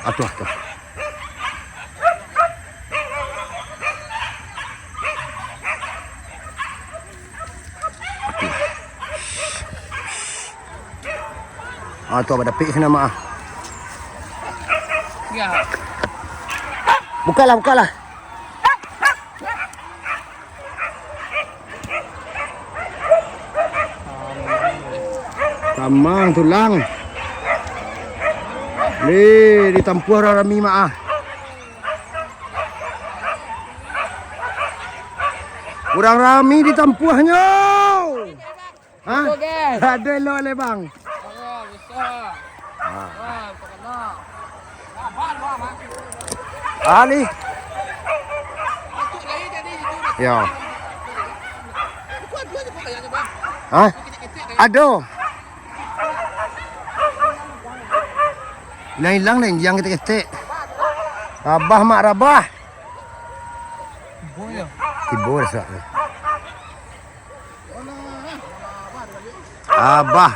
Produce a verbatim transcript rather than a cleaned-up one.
Atuh, atuh. Ah, tu abah dapik sinan, Mak, ah. Ya. Bukalah, bukalah. Kamang tulang. Leh, ditampuah urang rami, Mak, ah. Urang rami ditampuahnyo. Hah? Ado elok leh, Bang. Ah. Ah, ni. Yo. Hah? Ado. Ilang-ilang lah injang ketek-ketek. Rabah, Mak, rabah. Tibo dah suak tu. Abah.